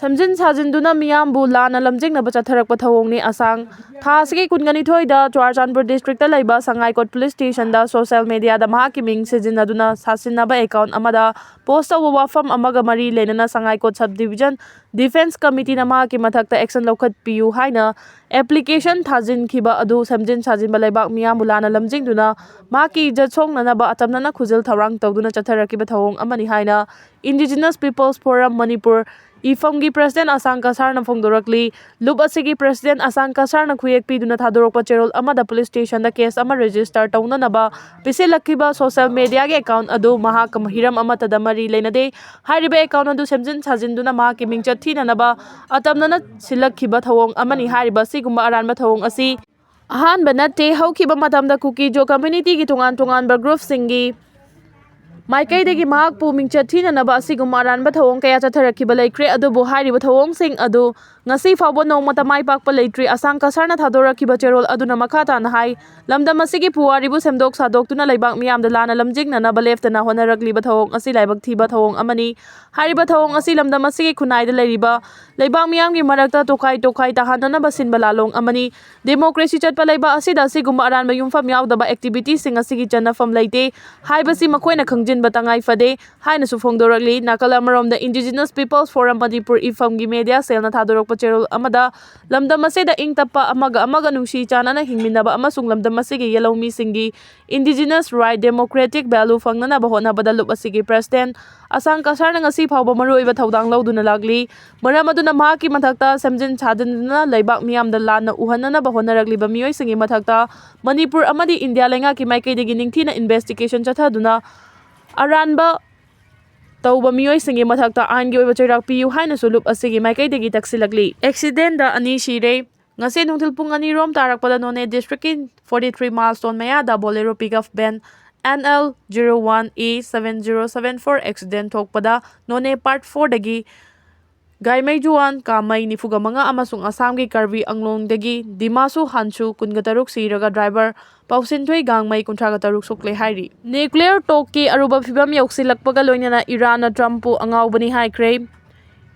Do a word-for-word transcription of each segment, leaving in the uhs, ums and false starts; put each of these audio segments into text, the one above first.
ꯁꯦꯝꯖꯤꯟ ꯁꯥꯖꯤꯟꯗꯨꯅ ꯃꯤꯌꯥꯝꯕꯨ ꯂꯥꯟꯅ ꯂꯝꯖꯤꯡꯅꯕ ꯆꯠꯊꯔꯛꯄ ꯊꯧꯑꯣꯡꯅꯤ꯫ ꯑꯁꯥꯡ ꯊꯥ ꯑꯁꯤꯒꯤ ꯀꯨꯟꯒꯅꯤꯊꯣꯏꯗ ꯆꯨꯔꯥꯆꯥꯟꯄꯨꯔ ꯗꯤꯁꯇ꯭ꯔꯤꯛꯇ ꯂꯩꯕ ꯁꯉꯥꯏꯀꯣꯠ ꯄꯨꯂꯤꯁ ꯁ꯭ꯇꯦꯁꯟꯗ ꯁꯣꯁꯤꯌꯦꯜ ꯃꯦꯗꯤꯌꯥꯗ ꯃꯍꯥꯛꯀꯤ ꯃꯤꯡ ꯁꯤꯖꯤꯟꯅꯗꯨꯅ ꯁꯥꯁꯤꯟꯅꯕ ꯑꯦꯀꯥꯎꯟ ꯑꯃꯗ ꯄꯣꯁ ꯇꯧꯕ ꯋꯥꯐꯝ ꯑꯃꯒ ꯃꯔꯤ ꯂꯩꯅꯅ ꯁꯉꯥꯏꯀꯣꯠ ꯁꯕ ꯗꯤꯕꯤꯖꯟ ꯗꯤꯐꯦꯟꯁ ꯀꯃꯤꯇꯤꯅ ꯃꯍꯥꯛꯀꯤ ꯃꯊꯛꯇ ꯑꯦꯛꯁꯟ ꯂꯧꯈꯠꯄꯤꯌꯨ ꯍꯥꯏꯅ ꯑꯦꯄ꯭ꯂꯤꯀꯦꯁꯟ ꯊꯥꯖꯤꯟꯈꯤꯕ ꯑꯗꯨ ꯁꯦꯝꯖꯤꯟ ꯁꯥꯖꯤꯟꯕ ꯂꯩꯕꯥꯛ ꯃꯤꯌꯥꯝꯕꯨ ꯂꯥꯟꯅ ꯂꯝꯖꯤꯡꯗꯨꯅ ꯃꯍꯥꯛꯀꯤ ꯏꯖꯠ ꯁꯣꯛꯅꯅꯕ ꯑꯇꯝꯅꯅ ꯈꯨꯖꯤꯜ ꯊꯧꯔꯥꯡ ꯇꯧꯗꯨꯅ ꯆꯠꯊꯔꯛꯈꯤꯕ ꯊꯧꯑꯣꯡ ꯑꯃꯅꯤ ꯍꯥꯏꯅ Indigenous People's Forum ꯃꯅꯤꯄꯨꯔ ꯏꯐꯝꯒꯤ ꯄ꯭ꯔꯁꯤꯗꯦꯟ ꯑꯁꯥꯡ ꯀꯁꯥꯔꯅ ꯐꯣꯡꯗꯣꯔꯛꯂꯤ꯫ ꯂꯨꯞ ꯑꯁꯤꯒꯤ ꯄ꯭ꯔꯁꯤꯗꯦꯟ ꯑꯁꯥꯡ ꯀꯁꯥꯔꯅ ꯈꯨꯌꯦꯛ ꯄꯤꯗꯨꯅ ꯊꯥꯗꯣꯔꯛꯄ ꯆꯦꯔꯣꯜ ꯑꯃꯗ ꯄꯨꯂꯤꯁ ꯁ꯭ꯇꯦꯁꯟꯗ ꯀꯦꯁ ꯑꯃ ꯔꯦꯖꯤꯁꯇꯔ ꯇꯧꯅꯅꯕ ꯄꯤꯁꯤꯜꯂꯛꯈꯤꯕ ꯁꯣꯁꯤꯌꯦꯜ ꯃꯦꯗꯤꯌꯥꯒꯤ ꯑꯦꯀꯥꯎꯟ ꯑꯗꯨ ꯃꯍꯥꯛꯀ ꯍꯤꯔꯝ ꯑꯃꯠꯇꯗ ꯃꯔꯤ ꯂꯩꯅꯗꯦ꯫ ꯍꯥꯏꯔꯤꯕ ꯑꯦꯀꯥꯎꯟ ꯑꯗꯨ ꯁꯦꯝꯖꯤꯟ ꯁꯥꯖꯤꯟꯗꯨꯅ ꯃꯍꯥꯛꯀꯤ ꯃꯤꯡꯆꯠ ꯊꯤꯅꯅꯕ ꯑꯇꯝꯅꯅ ꯁꯤꯜꯂꯛꯈꯤꯕ ꯊꯧꯑꯣꯡ ꯑꯃꯅꯤ꯫ ꯍꯥꯏꯔꯤꯕ ꯑꯁꯤꯒꯨꯝꯕ ꯑꯔꯥꯟꯕ ꯊꯧꯑꯣꯡ ꯑꯁꯤ ꯑꯍꯥꯟꯕ ꯅꯠꯇꯦ꯫ ꯍꯧꯈꯤꯕ ꯃꯇꯝꯗ ꯀꯨꯀꯤ ꯖꯣ ꯀꯝꯃ꯭ꯌꯨꯅꯤꯇꯤꯒꯤ ꯇꯣꯉꯥꯟ ꯇꯣꯉꯥꯟꯕ ꯒ꯭ꯔꯨꯞꯁꯤꯡꯒꯤ ꯃꯥꯏꯀꯩꯗꯒꯤ ꯃꯍꯥꯛꯄꯨ ꯃꯤꯡꯆꯠ ꯊꯤꯅꯅꯕ ꯑꯁꯤꯒꯨꯝꯕ ꯑꯔꯥꯟꯕ ꯊꯧꯑꯣꯡ ꯀꯌꯥ ꯆꯠꯊꯔꯛꯈꯤꯕ ꯂꯩꯈ꯭ꯔꯦ꯫ ꯑꯗꯨꯕꯨ ꯍꯥꯏꯔꯤꯕ ꯊꯧꯑꯣꯡꯁꯤꯡ ꯑꯗꯨ ꯉꯁꯤ ꯐꯥꯎꯕ ꯅꯣꯡꯃꯇ ꯃꯥꯏ ꯄꯥꯛꯄ ꯂꯩꯇ꯭ꯔꯤ꯫ ꯑꯁꯥꯡ ꯀꯁꯥꯔꯅ ꯊꯥꯗꯣꯔꯛꯈꯤꯕ ꯆꯦꯔꯣꯜ ꯑꯗꯨꯅ ꯃꯈꯥ ꯇꯥꯅ ꯍꯥꯏ, ꯂꯝꯗꯝ ꯑꯁꯤꯒꯤ ꯄꯨꯋꯥꯔꯤꯕꯨ ꯁꯦꯝꯗꯣꯛ ꯁꯥꯗꯣꯛꯇꯨꯅ ꯂꯩꯕꯥꯛ ꯃꯤꯌꯥꯝꯗ ꯂꯥꯟꯅ ꯂꯝꯖꯤꯡꯅꯅꯕ ꯂꯦꯞꯇꯅ ꯍꯣꯠꯅꯔꯛꯂꯤꯕ ꯊꯧꯑꯣꯡ ꯑꯁꯤ ꯂꯥꯏꯕꯛ ꯊꯤꯕ ꯊꯧꯑꯣꯡ ꯑꯃꯅꯤ꯫ ꯍꯥꯏꯔꯤꯕ ꯊꯧꯑꯣꯡ ꯑꯁꯤ ꯂꯝꯗꯝ ꯑꯁꯤꯒꯤ ꯈꯨꯟꯅꯥꯏꯗ ꯂꯩꯔꯤꯕ ꯂꯩꯕꯥꯛ ꯃꯤꯌꯥꯝꯒꯤ ꯃꯔꯛꯇ ꯇꯣꯈꯥꯏ ꯇꯣꯈꯥꯏ ꯇꯥꯍꯟꯅꯅꯕ ꯁꯤꯟꯕ ꯂꯥꯂꯣꯡ ꯑꯃꯅꯤ꯫ ꯗꯦꯃꯣꯀ꯭ꯔꯦꯁꯤ ꯆꯠꯄ ꯂꯩꯕꯥꯛ ꯑꯁꯤꯗ ꯑꯁꯤꯒꯨꯝꯕ ꯑꯔꯥꯟꯕ ꯌꯨꯝꯐꯝ ꯌꯥꯎꯗꯕ ꯑꯦꯛꯇꯤꯚꯤꯇꯤꯁꯤꯡ ꯑꯁꯤꯒꯤ ꯆꯟꯅꯐꯝ ꯂꯩꯇꯦ ꯍꯥꯏꯕꯁꯤ ꯃꯈꯣꯏꯅ ꯈꯪꯖꯤꯟꯕ ꯇꯉꯥꯏ ꯐꯗꯦ ꯍꯥꯏꯅꯁꯨ ꯐꯣꯡꯗꯣꯔꯛꯂꯤ꯫ ꯅꯥꯀꯜ ꯑꯃꯔꯣꯝꯗ Indigenous People's Forum ꯃꯅꯤꯄꯨꯔ ꯏꯐꯝꯒꯤ ꯃꯦꯗꯤꯌꯥ ꯁꯦꯜꯅ ꯊꯥꯗꯣꯔꯛꯄ ꯆꯦꯔꯣꯜ ꯑꯃꯗ ꯂꯝꯗꯝ ꯑꯁꯤꯗ ꯏꯪ ꯇꯞꯄ, ꯑꯃꯒ ꯑꯃꯒ ꯅꯨꯡꯁꯤ ꯆꯥꯟꯅꯅ ꯍꯤꯡꯃꯤꯟꯅꯕ ꯑꯃꯁꯨꯡ ꯂꯝꯗꯝ ꯑꯁꯤꯒꯤ ꯌꯦꯜꯍꯧꯃꯤꯁꯤꯡꯒꯤ Indigenous Right, Democratic Value ꯐꯪꯅꯅꯕ ꯍꯣꯠꯅꯕꯗ ꯂꯨꯞ ꯑꯁꯤꯒꯤ ꯄ꯭ꯔꯁꯤꯗꯦꯟ ꯑꯁꯥꯡ ꯀꯁꯥꯔꯅ ꯉꯁꯤ ꯐꯥꯎꯕ ꯃꯔꯨꯑꯣꯏꯕ ꯊꯧꯗꯥꯡ ꯂꯧꯗꯨꯅ ꯂꯥꯛꯂꯤ꯫ ꯃꯔꯝ ꯑꯗꯨꯅ ꯃꯍꯥꯛꯀꯤ ꯃꯊꯛꯇ ꯁꯦꯝꯖꯤꯟ ꯁꯥꯖꯤꯟꯗꯨꯅ ꯂꯩꯕꯥꯛ ꯃꯤꯌꯥꯝꯗ ꯂꯥꯟꯅ ꯎꯍꯟꯅꯅꯕ ꯍꯣꯠꯅꯔꯛꯂꯤꯕ ꯃꯤꯑꯣꯏꯁꯤꯡꯒꯤ ꯃꯊꯛꯇ ꯃꯅꯤꯄꯨꯔ ꯑꯃꯗꯤ ꯏꯟꯗꯤꯌꯥ ꯂꯩꯉꯥꯛꯀꯤ ꯃꯥꯏꯀꯩꯗꯒꯤ ꯅꯤꯡꯊꯤꯅ ꯏꯟꯚꯦꯁꯇꯤꯒꯦꯁꯟ ꯆꯠꯊꯗꯨꯅ ꯑꯔꯥꯟꯕ ꯇꯧꯕ ꯃꯤꯑꯣꯏꯁꯤꯡꯒꯤ ꯃꯊꯛꯇ ꯑꯥꯏꯟꯒꯤ ꯑꯣꯏꯕ ꯆꯩꯔꯥꯛ ꯄꯤꯌꯨ ꯍꯥꯏꯅꯁꯨ ꯂꯨꯞ ꯑꯁꯤꯒꯤ ꯃꯥꯏꯀꯩꯗꯒꯤ ꯇꯛꯁꯤꯜꯂꯛꯂꯤ꯫ ꯑꯦꯛꯁꯤꯗꯦꯟꯗ ꯑꯅꯤ ꯁꯤꯔꯦ꯫ ꯉꯁꯤ ꯅꯨꯡꯊꯤꯜ ꯄꯨꯡ ꯑꯅꯤ ꯔꯣꯝ ꯇꯥꯔꯛꯄꯗ ꯅꯣꯅꯦ ꯗꯤꯁꯇ꯭ꯔꯤꯛꯀꯤ forty three milestone ꯃꯌꯥꯗ Bolero pickup van N L zero one A seven zero seven four accident ꯊꯣꯛꯄꯗ ꯅꯣꯅꯦ ꯄꯥꯔꯠ ꯐꯣꯔꯗꯒꯤ ꯒꯥꯏꯃꯩꯖꯨꯋꯥꯟ ꯀꯥꯃꯩ ꯅꯤꯐꯨꯒ ꯃꯉꯥ ꯑꯃꯁꯨꯡ ꯑꯁꯥꯝꯒꯤ ꯀꯔꯕꯤ ꯑꯪꯂꯣꯡꯗꯒꯤ ꯗꯤꯃꯥꯁꯨ ꯍꯥꯟꯁꯨ ꯀꯨꯟꯒ ꯇꯔꯨꯛ ꯁꯤꯔꯒ ꯗ꯭ꯔꯥꯏꯚꯔ ꯄꯥꯎꯁꯤꯟꯊꯣꯏ ꯒꯥꯡꯃꯩ ꯀꯨꯟꯊ꯭ꯔꯥꯒ ꯇꯔꯨꯛ ꯁꯣꯛꯂꯦ ꯍꯥꯏꯔꯤ꯫ ꯅ꯭ꯌꯨꯀ꯭ꯂꯤꯌꯔ ꯇꯣꯛꯀꯤ ꯑꯔꯨꯕ ꯐꯤꯕꯝ ꯌꯧꯁꯤꯜꯂꯛꯄꯒ ꯂꯣꯏꯅꯅ ꯏꯔꯥꯟꯅ ꯇ꯭ꯔꯝꯞꯄꯨ ꯑꯉꯥꯎꯕꯅꯤ ꯍꯥꯏꯈ꯭ꯔꯦ꯫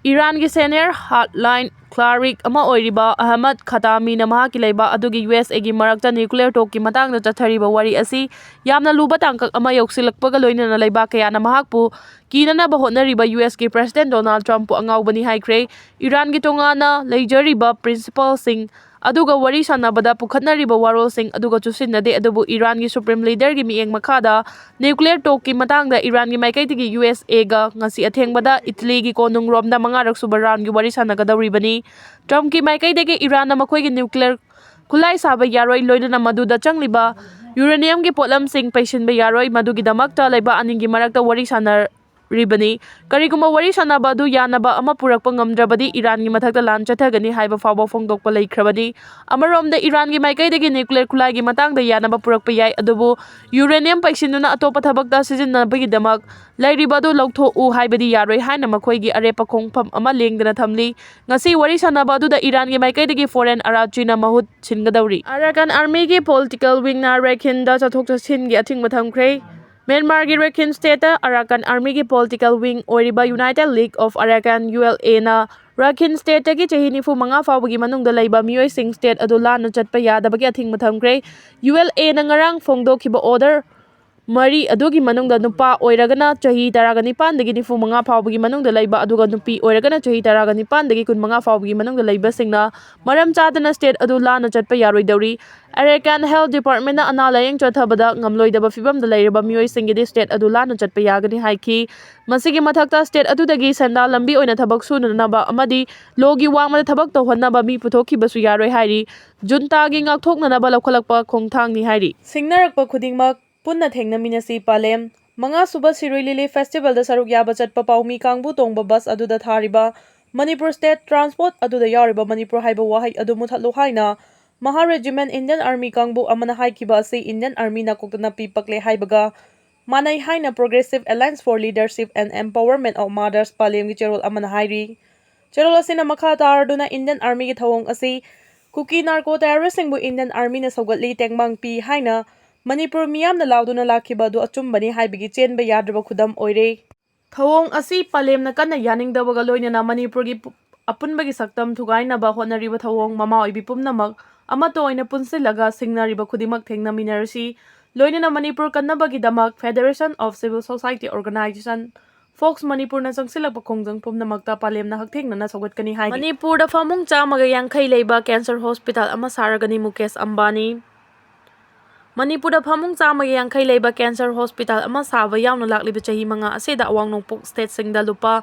ꯏꯔꯥꯟꯒꯤ senior hardline cleric ꯑꯃ ꯑꯣꯏꯔꯤꯕ ꯑꯍꯃꯗ ꯈꯇꯥꯃꯤꯅ ꯃꯍꯥꯛꯀꯤ ꯂꯩꯕꯥꯛ ꯑꯗꯨꯒꯤ ꯌꯨ ꯑꯦꯁ ꯑꯦꯒꯤ ꯃꯔꯛꯇ nuclear talkꯀꯤ ꯃꯇꯥꯡꯗ ꯆꯠꯊꯔꯤꯕ ꯋꯥꯔꯤ ꯑꯁꯤ ꯌꯥꯝꯅ ꯂꯨꯕ ꯇꯥꯡꯀꯛ ꯑꯃ ꯌꯧꯁꯤꯜꯂꯛꯄꯒ ꯂꯣꯏꯅꯅ ꯂꯩꯕꯥꯛ ꯀꯌꯥꯅ ꯃꯍꯥꯛꯄꯨ ꯀꯤꯅꯅꯕ ꯍꯣꯠꯅꯔꯤꯕ ꯌꯨ ꯑꯦꯁꯀꯤ President Donald Trumpꯄꯨ ꯑꯉꯥꯎꯕꯅꯤ ꯍꯥꯏꯈ꯭ꯔꯦ꯫ ꯏꯔꯥꯟꯒꯤ ꯇꯣꯉꯥꯟꯅ ꯂꯩꯖꯔꯤꯕ principalꯁꯤꯡ ꯑꯗꯨꯒ ꯋꯥꯔꯤ ꯁꯥꯟꯅꯕꯗ ꯄꯨꯈꯠꯅꯔꯤꯕ ꯋꯥꯔꯣꯜꯁꯤꯡ ꯑꯗꯨꯒ ꯆꯨꯁꯤꯟꯅꯗꯦ, ꯑꯗꯨꯕꯨ ꯏꯔꯥꯟꯒꯤ supreme leaderꯒꯤ ꯃꯤꯠꯌꯦꯡ ꯃꯈꯥꯗ nuclear talkꯀꯤ ꯃꯇꯥꯡꯗ ꯏꯔꯥꯟꯒꯤ ꯃꯥꯏꯀꯩꯗꯒꯤ ꯌꯨ ꯑꯦꯁ ꯑꯦꯒ ꯉꯁꯤ ꯑꯊꯦꯡꯕꯗ ꯏꯇꯂꯤꯒꯤ ꯀꯣꯅꯨꯡ ꯔꯣꯝꯗ ꯃꯉꯥꯔꯛ ꯁꯨꯕ roundꯒꯤ ꯋꯥꯔꯤ ꯁꯥꯟꯅꯒꯗꯧꯔꯤꯕꯅꯤ꯫ Trumpꯀꯤ ꯃꯥꯏꯀꯩꯗꯒꯤ ꯏꯔꯥꯟꯅ ꯃꯈꯣꯏꯒꯤ nuclear ꯈꯨꯠꯂꯥꯏ ꯁꯥꯕ ꯌꯥꯔꯣꯏ, ꯂꯣꯏꯅꯅ ꯃꯗꯨꯗ ꯆꯪꯂꯤꯕ uraniumꯒꯤ ꯄꯣꯠꯂꯝꯁꯤꯡ ꯄꯩꯁꯤꯟꯕ ꯌꯥꯔꯣꯏ, ꯃꯗꯨꯒꯤꯗꯃꯛꯇ ꯂꯩꯕꯥꯛ ꯑꯅꯤꯒꯤ ꯃꯔꯛꯇ ꯋꯥꯔꯤ ꯁꯥꯟꯅꯔꯤꯕꯅꯤ꯫ ꯀꯔꯤꯒꯨꯝꯕ ꯋꯥꯔꯤ ꯁꯥꯟꯅꯕ ꯑꯗꯨ ꯌꯥꯅꯕ ꯑꯃ ꯄꯨꯔꯛꯄ ꯉꯝꯗ꯭ꯔꯕꯗꯤ ꯏꯔꯥꯟꯒꯤ ꯃꯊꯛꯇ ꯂꯥꯟ ꯆꯠꯊꯒꯅꯤ ꯍꯥꯏꯕ ꯐꯥꯎꯕ ꯐꯣꯡꯗꯣꯛꯄ ꯂꯩꯈ꯭ꯔꯕꯅꯤ꯫ ꯑꯃꯔꯣꯝꯗ ꯏꯔꯥꯟꯒꯤ ꯃꯥꯏꯀꯩꯗꯒꯤ nuclear ꯈꯨꯠꯂꯥꯏꯒꯤ ꯃꯇꯥꯡꯗ ꯌꯥꯅꯕ ꯄꯨꯔꯛꯄ ꯌꯥꯏ, ꯑꯗꯨꯕꯨ uranium ꯄꯩꯁꯤꯟꯗꯨꯅ ꯑꯇꯣꯞꯄ ꯊꯕꯛꯇ ꯁꯤꯖꯤꯟꯅꯕꯒꯤꯗꯃꯛ ꯂꯩꯔꯤꯕ ꯑꯗꯨ ꯂꯧꯊꯣꯛꯎ ꯍꯥꯏꯕꯗꯤ ꯌꯥꯔꯣꯏ ꯍꯥꯏꯅ ꯃꯈꯣꯏꯒꯤ ꯑꯔꯦꯞꯄ ꯈꯣꯡꯐꯝ ꯑꯃ ꯂꯦꯡꯗꯅ ꯊꯝꯂꯤ꯫ ꯉꯁꯤ ꯋꯥꯔꯤ ꯁꯥꯟꯅꯕ ꯑꯗꯨꯗ ꯏꯔꯥꯟꯒꯤ ꯃꯥꯏꯀꯩꯗꯒꯤ foreign ꯑꯔꯥꯆꯤꯅ ꯃꯍꯨꯠ ꯁꯤꯟꯒꯗꯧꯔꯤ꯫ ꯑꯔꯥꯀꯥꯟ ꯑꯥꯔꯃꯤꯒꯤ political wingꯅ ꯔꯦꯈꯤꯟꯗ ꯆꯠꯊꯣꯛ ꯆꯠꯁꯤꯟꯒꯤ ꯑꯊꯤꯡꯕ ꯊꯝꯈ꯭ꯔꯦ꯫ ꯃ꯭ꯌꯥꯟꯃꯥꯔꯒꯤ ꯔꯦꯈꯤꯟ stateꯇ ꯑꯔꯥꯀꯥꯟ ꯑꯥꯔꯃꯤꯒꯤ political wing ꯑꯣꯏꯔꯤꯕ United League of Arakan, U L ꯑꯦꯅ ꯔꯦꯈꯤꯟ stateꯇꯒꯤ ꯆꯍꯤ ꯅꯤꯐꯨ ꯃꯉꯥ ꯐꯥꯎꯕꯒꯤ ꯃꯅꯨꯡꯗ ꯂꯩꯕ ꯃꯤꯑꯣꯏꯁꯤꯡ state ꯑꯗꯨ ꯂꯥꯟꯅ ꯆꯠꯄ ꯌꯥꯗꯕꯒꯤ ꯑꯊꯤꯡꯕ ꯊꯝꯈ꯭ꯔꯦ꯫ ꯌꯨ ꯑꯦꯜ ꯑꯦꯅ ꯉꯔꯥꯡ ꯐꯣꯡꯗꯣꯛꯈꯤꯕ order ꯃꯔꯤ ꯑꯗꯨꯒꯤ ꯃꯅꯨꯡꯗ ꯅꯨꯄꯥ ꯑꯣꯏꯔꯒꯅ ꯆꯍꯤ ꯇꯔꯥꯒ ꯅꯤꯄꯥꯟꯗꯒꯤ ꯅꯤꯐꯨ ꯃꯉꯥ ꯐꯥꯎꯕꯒꯤ ꯃꯅꯨꯡꯗ ꯂꯩꯕ, ꯑꯗꯨꯒ ꯅꯨꯄꯤ ꯑꯣꯏꯔꯒꯅ ꯆꯍꯤ ꯇꯔꯥꯒ ꯅꯤꯄꯥꯟꯗꯒꯤ ꯀꯨꯟꯃꯉꯥ ꯐꯥꯎꯕꯒꯤ ꯃꯅꯨꯡꯗ ꯂꯩꯕꯁꯤꯡꯅ ꯃꯔꯝ ꯆꯥꯗꯅ state ꯑꯗꯨ ꯂꯥꯟꯅ ꯆꯠꯄ ꯌꯥꯔꯣꯏꯗꯧꯔꯤ꯫ Arakan Health Departmentꯅ ꯑꯅꯥ ꯂꯥꯌꯦꯡ ꯆꯠꯊꯕꯗ ꯉꯝꯂꯣꯏꯗꯕ ꯐꯤꯕꯝꯗ ꯂꯩꯔꯕ ꯃꯤꯑꯣꯏꯁꯤꯡꯒꯤꯗꯤ state ꯑꯗꯨ ꯂꯥꯟꯅ ꯆꯠꯄ ꯌꯥꯒꯅꯤ ꯍꯥꯏꯈꯤ꯫ ꯃꯁꯤꯒꯤ ꯃꯊꯛꯇ state ꯑꯗꯨꯗꯒꯤ ꯁꯦꯟꯗꯥꯟ ꯂꯝꯕꯤ ꯑꯣꯏꯅ ꯊꯕꯛ ꯁꯨꯅꯅꯕ ꯑꯃꯗꯤ ꯂꯣꯒꯤ ꯋꯥꯡꯃꯗ ꯊꯕꯛ ꯇꯧꯍꯟꯅꯕ ꯃꯤ ꯄꯨꯊꯣꯛꯈꯤꯕꯁꯨ ꯌꯥꯔꯣꯏ ꯍꯥꯏꯔꯤ꯫ ꯖꯨꯟꯇꯥꯒꯤ ꯉꯥꯛꯊꯣꯛꯅꯅꯕ ꯂꯧꯈꯠꯂꯛꯄ ꯈꯣꯡꯊꯥꯡꯅꯤ ꯍꯥꯏꯔꯤ꯫ ꯁꯤꯡꯅꯔꯛꯄ ꯈꯨꯗꯤꯡꯃꯛ ꯄꯨꯟꯅ ꯊꯦꯡꯅꯃꯤꯟꯅꯁꯤ ꯄꯥꯂꯦꯝ꯫ ꯃꯉꯥ ꯁꯨꯕ ꯁꯤꯔꯨꯏ ꯂꯤꯂꯤ festivalꯗ ꯁꯔꯨꯛ ꯌꯥꯕ ꯆꯠꯄ ꯄꯥꯎꯃꯤ ꯀꯥꯡꯕꯨ ꯇꯣꯡꯕ bus ꯑꯗꯨꯗ ꯊꯥꯔꯤꯕ ꯃꯅꯤꯄꯨꯔ state transport ꯑꯗꯨꯗ ꯌꯥꯎꯔꯤꯕ ꯃꯅꯤꯄꯨꯔ ꯍꯥꯏꯕ ꯋꯥꯍꯩ ꯑꯗꯨ ꯃꯨꯊꯠꯂꯨ ꯍꯥꯏꯅ Mahar Regiment Indian Army ꯀꯥꯡꯕꯨ ꯑꯃꯅ ꯍꯥꯏꯈꯤꯕ ꯑꯁꯤ Indian Army ꯅꯥꯀꯣꯛꯇ ꯅꯥꯄꯤ ꯄꯛꯂꯦ ꯍꯥꯏꯕꯒ ꯃꯥꯟꯅꯩ ꯍꯥꯏꯅ Progressive Alliance for Leadership and Empowerment of Mothers ꯄꯥꯂꯦꯝꯒꯤ ꯆꯦꯔꯣꯜ ꯑꯃꯅ ꯍꯥꯏꯔꯤ꯫ ꯆꯦꯔꯣꯜ ꯑꯁꯤꯅ ꯃꯈꯥ ꯇꯥꯔꯗꯨꯅ Indian Armyꯒꯤ ꯊꯧꯑꯣꯡ ꯑꯁꯤ ꯀꯨꯀꯤ narco terroristꯁꯤꯡꯕꯨ Indian Armyꯅ ꯁꯧꯒꯠꯂꯤ, ꯇꯦꯡꯕꯥꯡ ꯄꯤ ꯍꯥꯏꯅ ꯃꯅꯤꯄꯨꯔ ꯃꯤꯌꯥꯝꯅ ꯂꯥꯎꯗꯨꯅ ꯂꯥꯛꯈꯤꯕ ꯑꯗꯨ ꯑꯆꯨꯝꯕꯅꯤ ꯍꯥꯏꯕꯒꯤ ꯆꯦꯟꯕ ꯌꯥꯗ꯭ꯔꯕ ꯈꯨꯗꯝ ꯑꯣꯏꯔꯦ꯫ ꯊꯧꯑꯣꯡ ꯑꯁꯤ ꯄꯥꯂꯦꯝꯅ ꯀꯟꯅ ꯌꯥꯅꯤꯡꯗꯕꯒ ꯂꯣꯏꯅꯅ ꯃꯅꯤꯄꯨꯔꯒꯤ ꯄꯨ-, ꯑꯄꯨꯟꯕꯒꯤ ꯁꯛꯇꯝ ꯊꯨꯒꯥꯏꯅꯕ ꯍꯣꯠꯅꯔꯤꯕ ꯊꯧꯑꯣꯡ ꯃꯃꯥ ꯑꯣꯏꯕꯤ ꯄꯨꯝꯅꯃꯛ ꯑꯃꯠꯇ ꯑꯣꯏꯅ ꯄꯨꯟꯁꯤꯜꯂꯒ ꯁꯤꯡꯅꯔꯤꯕ ꯈꯨꯗꯤꯡꯃꯛ ꯊꯦꯡꯅꯃꯤꯟꯅꯔꯁꯤ꯫ ꯂꯣꯏꯅꯅ ꯃꯅꯤꯄꯨꯔ ꯀꯟꯅꯕꯒꯤꯗꯃꯛ Federation of Civil Society Organization, FOCS ꯃꯅꯤꯄꯨꯔꯅ ꯆꯪꯁꯤꯜꯂꯛꯄ ꯈꯣꯡꯖꯪ ꯄꯨꯝꯅꯃꯛꯇ ꯄꯥꯂꯦꯝꯅ ꯍꯛꯊꯦꯡꯅꯅ ꯁꯧꯒꯠꯀꯅꯤ ꯍꯥꯏꯔꯤ꯫ ꯃꯅꯤꯄꯨꯔꯗ ꯐꯃꯨꯡ ꯆꯥꯝꯃꯒ ꯌꯥꯡꯈꯩ ꯂꯩꯕ ꯀꯦꯟꯁꯔ ꯍꯣꯁꯄꯤꯇꯥꯜ ꯑꯃ ꯁꯥꯔꯒꯅꯤ ꯃꯨꯀꯦꯁ ꯑꯝꯕꯥꯅꯤ꯫ ꯃꯅꯤꯄꯨꯔꯗ ꯐꯃꯨꯡ ꯆꯥꯝꯃꯒ ꯌꯥꯡꯈꯩ ꯂꯩꯕ ꯀꯦꯟꯁꯔ ꯍꯣꯁꯄꯤꯇꯥꯜ ꯑꯃ ꯁꯥꯕ ꯌꯥꯎꯅ ꯂꯥꯛꯂꯤꯕ ꯆꯍꯤ ꯃꯉꯥ ꯑꯁꯤꯗ ꯑꯋꯥꯡ ꯅꯣꯡꯄꯣꯛ ꯁ꯭ꯇꯦꯠꯁꯤꯡꯗ ꯂꯨꯄꯥ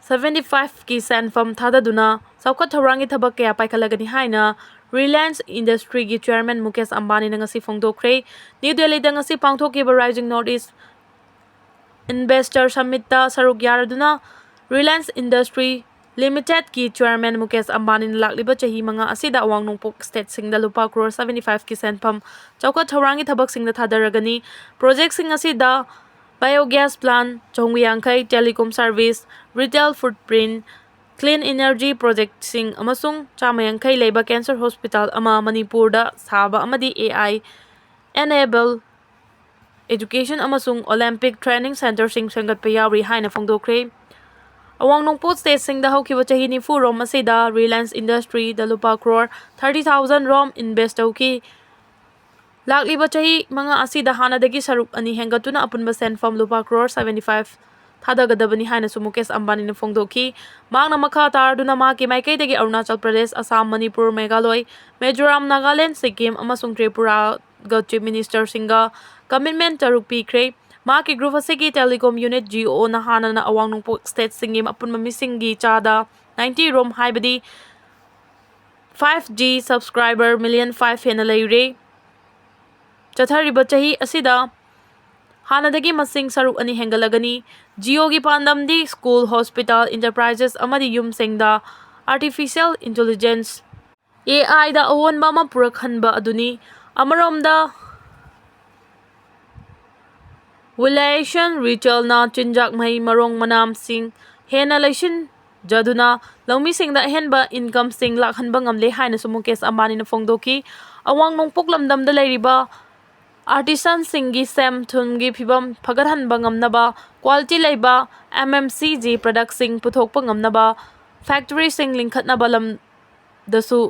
seventy five ꯀꯤ ꯁꯦꯟꯐꯝ ꯊꯥꯗꯗꯨꯅ ꯆꯥꯎꯈꯠ ꯊꯧꯔꯥꯡꯒꯤ ꯊꯕꯛ ꯀꯌꯥ ꯄꯥꯏꯈꯠꯂꯒꯅꯤ ꯍꯥꯏꯅ Reliance Industry ꯒꯤ ꯆꯤꯌꯔꯃꯦꯟ ꯃꯨꯀꯦꯁ ꯑꯝꯕꯥꯅꯤꯅ ꯉꯁꯤ ꯐꯣꯡꯗꯣꯛꯈ꯭ꯔꯦ꯫ ꯅ꯭ꯌꯨ ꯗꯦꯜꯂꯤꯗ ꯉꯁꯤ ꯄꯥꯡꯊꯣꯛꯈꯤꯕ Rising North East Investor Summitꯇ ꯁꯔꯨꯛ ꯌꯥꯔꯗꯨꯅ Reliance Industry Limitedꯀꯤ ꯆꯤꯌꯔꯃꯦꯟ ꯃꯨꯀꯦꯁ ꯑꯝꯕꯥꯅꯤꯅ ꯂꯥꯛꯂꯤꯕ ꯆꯍꯤ ꯃꯉꯥ ꯑꯁꯤꯗ ꯑꯋꯥꯡ ꯅꯣꯡꯄꯣꯛ ꯁ꯭ꯇꯦꯠꯁꯤꯡꯗ ꯂꯨꯄꯥ ꯀ꯭ꯔꯣꯔ seventy five ꯀꯤ ꯁꯦꯟꯐꯝ ꯆꯥꯎꯈꯠ ꯊꯧꯔꯥꯡꯒꯤ ꯊꯕꯛꯁꯤꯡꯗ ꯊꯥꯗꯔꯒꯅꯤ꯫ ꯄ꯭ꯔꯣꯖꯦꯛꯁꯤꯡ ꯑꯁꯤꯗ biogas plant ꯆꯍꯨꯝ ꯌꯥꯡꯈꯩ, telecom service, retail footprint, clean energy projectꯁꯤꯡ ꯑꯃꯁꯨꯡ ꯆꯥꯝꯃ ꯌꯥꯡꯈꯩ ꯂꯩꯕ ꯀꯦꯟꯁꯔ ꯍꯣꯁꯄꯤꯇꯥꯜ ꯑꯃ ꯃꯅꯤꯄꯨꯔꯗ ꯁꯥꯕ ꯑꯃꯗꯤ A I enable education ꯑꯃꯁꯨꯡ Olympic training centreꯁꯤꯡ ꯁꯦꯝꯒꯠꯄ ꯌꯥꯎꯔꯤ ꯍꯥꯏꯅ ꯐꯣꯡꯗꯣꯛꯈ꯭ꯔꯦ꯫ ꯑꯋꯥꯡ ꯅꯣꯡꯄꯣꯛ ꯁ꯭ꯇꯦꯠꯁꯤꯡꯗ ꯍꯧꯈꯤꯕ ꯆꯍꯤ ꯅꯤꯐꯨ ꯔꯣꯝ ꯑꯁꯤꯗ Reliance Industryꯗ ꯂꯨꯄꯥ ꯀ꯭ꯔꯣꯔ thirty thousand ꯔꯣꯝ invest ꯇꯧꯈꯤ꯫ ꯂꯥꯛꯂꯤꯕ ꯆꯍꯤ ꯃꯉꯥ ꯑꯁꯤꯗ ꯍꯥꯟꯅꯗꯒꯤ ꯁꯔꯨꯛ ꯑꯅꯤ ꯍꯦꯟꯒꯠꯇꯨꯅ ꯑꯄꯨꯟꯕ ꯁꯦꯟꯐꯝ ꯂꯨꯄꯥ ꯀ꯭ꯔꯣꯔ seventy five ꯊꯥꯗꯒꯗꯕꯅꯤ ꯍꯥꯏꯅꯁꯨ ꯃꯨꯀꯦꯁ ꯑꯝꯕꯥꯅꯤꯅ ꯐꯣꯡꯗꯣꯛꯈꯤ꯫ ꯃꯍꯥꯛꯅ ꯃꯈꯥ ꯇꯥꯔꯗꯨꯅ ꯃꯍꯥꯛꯀꯤ ꯃꯥꯏꯀꯩꯗꯒꯤ ꯑꯔꯨꯅꯥꯆꯜ ꯄ꯭ꯔꯗꯦꯁ, ꯑꯁꯥꯝ, ꯃꯅꯤꯄꯨꯔ, ꯃꯦꯘꯥꯂꯣꯏ, ꯃꯤꯖꯣꯔꯥꯝ, ꯅꯥꯒꯥꯂꯦꯟ, ꯁꯤꯛꯀꯤꯝ ꯑꯃꯁꯨꯡ ꯇ꯭ꯔꯤꯄꯨꯔꯥꯒ ꯆꯤꯐ ꯃꯤꯅꯤꯁꯇꯔꯁꯤꯡꯒ commitment ꯇꯔꯨꯛ ꯄꯤꯈ꯭ꯔꯦ꯫ ꯃꯍꯥꯛꯀꯤ group ꯑꯁꯤꯒꯤ telecom unit Jioꯅ ꯍꯥꯟꯅꯅ ꯑꯋꯥꯡ ꯅꯣꯡꯄꯣꯛ ꯁ꯭ꯇꯦꯠꯁꯤꯡꯒꯤ ꯑꯄꯨꯟꯕ ꯃꯤꯁꯤꯡꯒꯤ ꯆꯥꯗ ninety ꯔꯣꯝ ꯍꯥꯏꯕꯗꯤ five G subscriber million five ꯍꯦꯟꯅ ꯂꯩꯔꯦ꯫ ꯆꯠꯊꯔꯤꯕ ꯆꯍꯤ ꯑꯁꯤꯗ ꯍꯥꯟꯅꯗꯒꯤ ꯃꯁꯤꯡ ꯁꯔꯨꯛ ꯑꯅꯤ ꯍꯦꯟꯒꯠꯂꯒꯅꯤ꯫ Jioꯒꯤ ꯄꯥꯟꯗꯝꯗꯤ school, hospital, enterprises ꯑꯃꯗꯤ ꯌꯨꯝꯁꯤꯡꯗ artificial intelligence, AIꯗ ꯑꯑꯣꯟꯕ ꯑꯃ ꯄꯨꯔꯛꯍꯟꯕ ꯑꯗꯨꯅꯤ꯫ ꯑꯃꯔꯣꯝꯗ Reliance Retailꯅ ꯆꯤꯟꯖꯥꯛ, ꯃꯍꯩ ꯃꯔꯣꯡ, ꯃꯅꯥ ꯃꯁꯤꯡ ꯍꯦꯟꯅ ꯂꯩꯁꯤꯟꯖꯗꯨꯅ ꯂꯧꯃꯤꯁꯤꯡꯗ ꯑꯍꯦꯟꯕ incomeꯁꯤꯡ ꯂꯥꯛꯍꯟꯕ ꯉꯝꯂꯦ ꯍꯥꯏꯅꯁꯨ ꯃꯨꯀꯦꯁ ꯑꯝꯕꯥꯅꯤꯅ ꯐꯣꯡꯗꯣꯛꯈꯤ꯫ ꯑꯋꯥꯡ ꯅꯣꯡꯄꯣꯛ ꯂꯝꯗꯝꯗ ꯂꯩꯔꯤꯕ ꯑꯥꯔꯇꯤꯁꯥꯟꯁꯤꯡꯒꯤ ꯁꯦꯝ ꯊꯨꯝꯒꯤ ꯐꯤꯚꯝ ꯐꯒꯠꯍꯟꯕ ꯉꯝꯅꯕ, ꯀ꯭ꯋꯥꯂꯤꯇꯤ ꯂꯩꯕ ꯑꯦꯝ ꯑꯦꯝ ꯁꯤ ꯖꯤ ꯄ꯭ꯔꯗꯛꯁꯤꯡ ꯄꯨꯊꯣꯛꯄ ꯉꯝꯅꯕ, ꯐꯦꯛꯇꯔꯤꯁꯤꯡ ꯂꯤꯡꯈꯠꯅꯕ ꯂꯝꯗꯁꯨ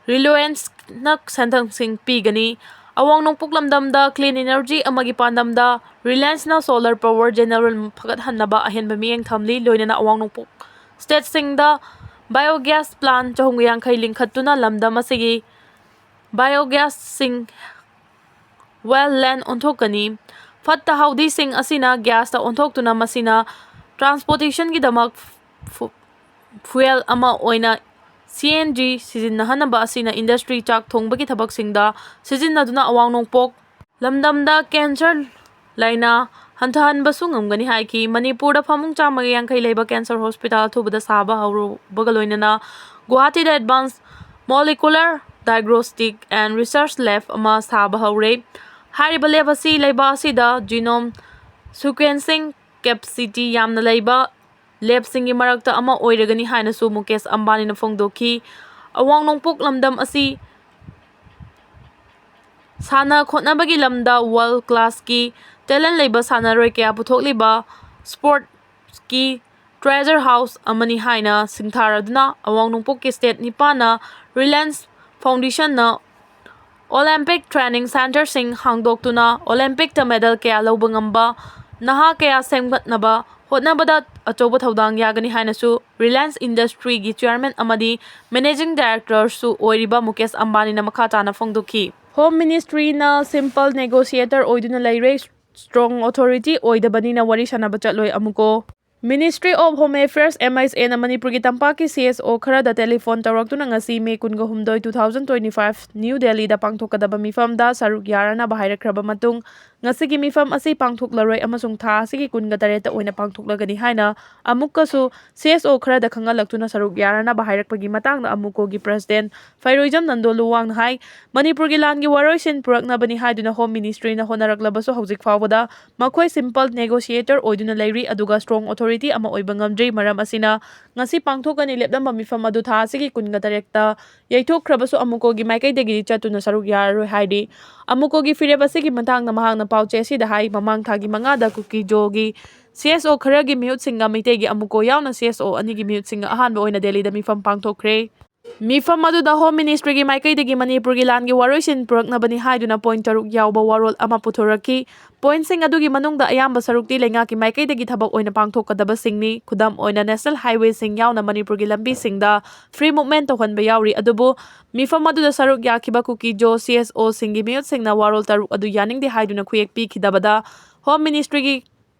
ꯔꯤꯂꯥꯌꯦꯟꯁꯅ ꯁꯦꯟꯊꯪꯁꯤꯡ ꯄꯤꯒꯅꯤ꯫ ꯑꯋꯥꯡ ꯅꯣꯡꯄꯣꯛ ꯂꯝꯗꯝꯗ clean energy ꯑꯃꯒꯤ ꯄꯥꯟꯗꯝꯗ ꯔꯤꯂꯥꯌꯦꯟꯁꯅ solar power generation ꯐꯒꯠꯍꯟꯅꯕ ꯑꯍꯦꯟꯕ ꯃꯤꯠꯌꯦꯡ ꯊꯝꯂꯤ꯫ ꯂꯣꯏꯅꯅ ꯑꯋꯥꯡ ꯅꯣꯡꯄꯣꯛ ꯁ꯭ꯇꯦꯠꯁꯤꯡꯗ biogas plant ꯆꯍꯨꯝ ꯌꯥꯡꯈꯩ ꯂꯤꯡꯈꯠꯇꯨꯅ ꯂꯝꯗꯝ ꯑꯁꯤꯒꯤ biogasꯁꯤꯡ well land ꯑꯣꯟꯊꯣꯛꯀꯅꯤ꯫ ꯐꯠꯇ ꯍꯥꯎꯗꯤꯁꯤꯡ ꯑꯁꯤꯅ ꯒ꯭ꯌꯥꯁꯇ ꯑꯣꯟꯊꯣꯛꯇꯨꯅ ꯃꯁꯤꯅ ꯇ꯭ꯔꯥꯟꯁꯄꯣꯔꯇꯦꯁꯟꯒꯤꯗꯃꯛ ꯐꯨ-, fuel ꯑꯃ ꯑꯣꯏꯅ C N G ꯁꯤꯖꯤꯟꯅꯍꯟꯅꯕ ꯑꯁꯤꯅ ꯏꯟꯗꯁꯇ꯭ꯔꯤ ꯆꯥꯛ ꯊꯣꯡꯕꯒꯤ ꯊꯕꯛꯁꯤꯡꯗ ꯁꯤꯖꯤꯟꯅꯗꯨꯅ ꯑꯋꯥꯡ ꯅꯣꯡꯄꯣꯛ ꯂꯝꯗꯝꯗ ꯀꯦꯟꯁꯔ ꯂꯥꯏꯅꯥ ꯍꯟꯊꯍꯟꯕꯁꯨ ꯉꯝꯒꯅꯤ ꯍꯥꯏꯈꯤ꯫ ꯃꯅꯤꯄꯨꯔꯗ ꯐꯃꯨꯡ ꯆꯥꯝꯃꯒ ꯌꯥꯡꯈꯩ ꯂꯩꯕ ꯀꯦꯟꯁꯔ ꯍꯣꯁꯄꯤꯇꯥꯜ ꯑꯊꯨꯕꯗ ꯁꯥꯕ ꯍꯧꯔꯨꯕꯒ ꯂꯣꯏꯅꯅ ꯒꯨꯋꯥꯍꯥꯇꯤꯗ advanced molecular diagnostic and research lab ꯑꯃ ꯁꯥꯕ ꯍꯧꯔꯦ꯫ ꯍꯥꯏꯔꯤꯕ lab ꯑꯁꯤ ꯂꯩꯕꯥꯛ ꯑꯁꯤꯗ genome sequencing capacity ꯌꯥꯝꯅ ꯂꯩꯕ labꯁꯤꯡꯒꯤ ꯃꯔꯛꯇ ꯑꯃ ꯑꯣꯏꯔꯒꯅꯤ ꯍꯥꯏꯅꯁꯨ ꯃꯨꯀꯦꯁ ꯑꯝꯕꯥꯅꯤꯅ ꯐꯣꯡꯗꯣꯛꯈꯤ꯫ ꯑꯋꯥꯡ ꯅꯣꯡꯄꯣꯛ ꯂꯝꯗꯝ ꯑꯁꯤ ꯁꯥꯟꯅ ꯈꯣꯠꯅꯕꯒꯤ ꯂꯝꯗ world classꯀꯤ talent ꯂꯩꯕ ꯁꯥꯟꯅꯔꯣꯏ ꯀꯌꯥ ꯄꯨꯊꯣꯛꯂꯤꯕ sportsꯀꯤ treasure house ꯑꯃꯅꯤ ꯍꯥꯏꯅ ꯁꯤꯡꯊꯥꯔꯗꯨꯅ ꯑꯋꯥꯡ ꯅꯣꯡꯄꯣꯛꯀꯤ state ꯅꯤꯄꯥꯟꯅ Reliance Foundationꯅ Olympic training centreꯁꯤꯡ ꯍꯥꯡꯗꯣꯛꯇꯨꯅ Olympicꯇ medal ꯀꯌꯥ ꯂꯧꯕ ꯉꯝꯕ ꯅꯍꯥ ꯀꯌꯥ ꯁꯦꯝꯒꯠꯅꯕ ꯍꯣꯠꯅꯕꯗ ꯑꯆꯧꯕ ꯊꯧꯗꯥꯡ ꯌꯥꯒꯅꯤ ꯍꯥꯏꯅꯁꯨ Reliance Industryꯒꯤ chairman ꯑꯃꯗꯤ managing directorꯁꯨ ꯑꯣꯏꯔꯤꯕ ꯃꯨꯀꯦꯁ ꯑꯝꯕꯥꯅꯤꯅ ꯃꯈꯥ ꯇꯥꯅ ꯐꯣꯡꯗꯣꯛꯈꯤ꯫ Home Ministryꯅ simple negotiator ꯑꯣꯏꯗꯨꯅ ꯂꯩꯔꯦ, strong authority ꯑꯣꯏꯗꯕꯅꯤꯅ ꯋꯥꯔꯤ ꯁꯥꯟꯅꯕ ꯆꯠꯂꯣꯏ ꯑꯃꯨꯛꯀꯣ꯫ Ministry of Home Affairs, M H Aꯅ ꯃꯅꯤꯄꯨꯔꯒꯤ ꯇꯝꯄꯥꯛꯀꯤ C S O ꯈꯔꯗ telephone ꯇꯧꯔꯛꯇꯨꯅ ꯉꯁꯤ May ꯀꯨꯟꯒ ꯍꯨꯝꯗꯣꯏ, two thousand twenty five, New Delhiꯗ ꯄꯥꯡꯊꯣꯛꯀꯗꯕ ꯃꯤꯐꯝꯗ ꯁꯔꯨꯛ ꯌꯥꯔꯅꯕ ꯍꯥꯏꯔꯛꯈ꯭ꯔꯕ ꯃꯇꯨꯡ, ꯉꯁꯤꯒꯤ ꯃꯤꯐꯝ ꯑꯁꯤ ꯄꯥꯡꯊꯣꯛꯂꯔꯣꯏ ꯑꯃꯁꯨꯡ ꯊꯥ ꯑꯁꯤꯒꯤ ꯀꯨꯟꯒ ꯇꯔꯦꯠꯇ ꯑꯣꯏꯅ ꯄꯥꯡꯊꯣꯛꯂꯒꯅꯤ ꯍꯥꯏꯅ ꯑꯃꯨꯛꯀꯁꯨ C S O ꯈꯔꯗ ꯈꯪꯍꯜꯂꯛꯇꯨꯅ ꯁꯔꯨꯛ ꯌꯥꯔꯅꯕ ꯍꯥꯏꯔꯛꯄꯒꯤ ꯃꯇꯥꯡꯗ ꯑꯃꯨꯀꯣꯒꯤ president ꯐꯩꯔꯣꯏꯖꯝ ꯅꯟꯗꯣ ꯂꯨꯋꯥꯡꯅ ꯍꯥꯏ, ꯃꯅꯤꯄꯨꯔꯒꯤ ꯂꯥꯟꯒꯤ ꯋꯥꯔꯣꯏꯁꯤꯟ ꯄꯨꯔꯛꯅꯕꯅꯤ ꯍꯥꯏꯗꯨꯅ Home Ministryꯅ ꯍꯣꯠꯅꯔꯛꯂꯕꯁꯨ ꯍꯧꯖꯤꯛ ꯐꯥꯎꯕꯗ ꯃꯈꯣꯏ simple negotiator ꯑꯣꯏꯗꯨꯅ ꯂꯩꯔꯤ, ꯑꯗꯨꯒ strong authority ꯑꯃ ꯑꯣꯏꯕ ꯉꯝꯗ꯭ꯔꯤ꯫ ꯃꯔꯝ ꯑꯁꯤꯅ ꯉꯁꯤ ꯄꯥꯡꯊꯣꯛꯀꯅꯤ ꯂꯦꯞꯂꯝꯕ ꯃꯤꯐꯝ ꯑꯗꯨ ꯊꯥ ꯑꯁꯤꯒꯤ ꯀꯨꯟꯒ ꯇꯔꯦꯠꯇ ꯌꯩꯊꯣꯛꯈ꯭ꯔꯕꯁꯨ ꯑꯃꯨꯀꯣꯒꯤ ꯃꯥꯏꯀꯩꯗꯒꯤꯗꯤ ꯆꯠꯇꯨꯅ ꯁꯔꯨꯛ ꯌꯥꯔꯔꯣꯏ ꯍꯥꯏꯔꯤ꯫ ꯑꯃꯨꯀꯣꯒꯤ ꯐꯤꯔꯦꯞ ꯑꯁꯤꯒꯤ ꯃꯇꯥꯡꯗ ꯃꯍꯥꯛꯅ ꯄꯥꯎꯆꯦ ꯑꯁꯤꯗ ꯍꯥꯏ, ꯃꯃꯥꯡ ꯊꯥꯒꯤ ꯃꯉꯥꯗ ꯀꯨꯀꯤꯖꯣꯒꯤ C S O ꯈꯔꯒꯤ ꯃꯤꯍꯨꯠꯁꯤꯡꯒ ꯃꯩꯇꯩꯒꯤ ꯑꯃꯨꯀꯣ ꯌꯥꯎꯅ C S O ꯑꯅꯤꯒꯤ ꯃꯤꯍꯨꯠꯁꯤꯡꯒ ꯑꯍꯥꯟꯕ ꯑꯣꯏꯅ ꯗꯦꯜꯂꯤꯗ ꯃꯤꯐꯝ ꯄꯥꯡꯊꯣꯛꯈ꯭ꯔꯦ꯫ ꯃꯤꯐꯝ ꯑꯗꯨꯗ Home Ministryꯒꯤ ꯃꯥꯏꯀꯩꯗꯒꯤ ꯃꯅꯤꯄꯨꯔꯒꯤ ꯂꯥꯟꯒꯤ ꯋꯥꯔꯣꯏꯁꯤꯟ ꯄꯨꯔꯛꯅꯕꯅꯤ ꯍꯥꯏꯗꯨꯅ point ꯇꯔꯨꯛ ꯌꯥꯎꯕ ꯋꯥꯔꯣꯜ ꯑꯃ ꯄꯨꯊꯣꯔꯛꯈꯤ꯫ Pointꯁꯤꯡ ꯑꯗꯨꯒꯤ ꯃꯅꯨꯡꯗ ꯑꯌꯥꯝꯕ ꯁꯔꯨꯛꯇꯤ ꯂꯩꯉꯥꯛꯀꯤ ꯃꯥꯏꯀꯩꯗꯒꯤ ꯊꯕꯛ ꯑꯣꯏꯅ ꯄꯥꯡꯊꯣꯛꯀꯗꯕꯁꯤꯡꯅꯤ꯫ ꯈꯨꯗꯝ ꯑꯣꯏꯅ National Highwayꯁꯤꯡ ꯌꯥꯎꯅ ꯃꯅꯤꯄꯨꯔꯒꯤ ꯂꯝꯕꯤꯁꯤꯡꯗ free movement ꯇꯧꯍꯟꯕ ꯌꯥꯎꯔꯤ꯫ ꯑꯗꯨꯕꯨ ꯃꯤꯐꯝ ꯑꯗꯨꯗ ꯁꯔꯨꯛ ꯌꯥꯈꯤꯕ ꯀꯨꯀꯤꯖꯣ C S Oꯁꯤꯡꯒꯤ ꯃꯤꯍꯨꯠꯁꯤꯡꯅ ꯋꯥꯔꯣꯜ ꯇꯔꯨꯛ ꯑꯗꯨ ꯌꯥꯅꯤꯡꯗꯦ ꯍꯥꯏꯗꯨꯅ ꯈꯨꯌꯦꯛ ꯄꯤꯈꯤꯗꯕꯗ Home Ministryꯒꯤ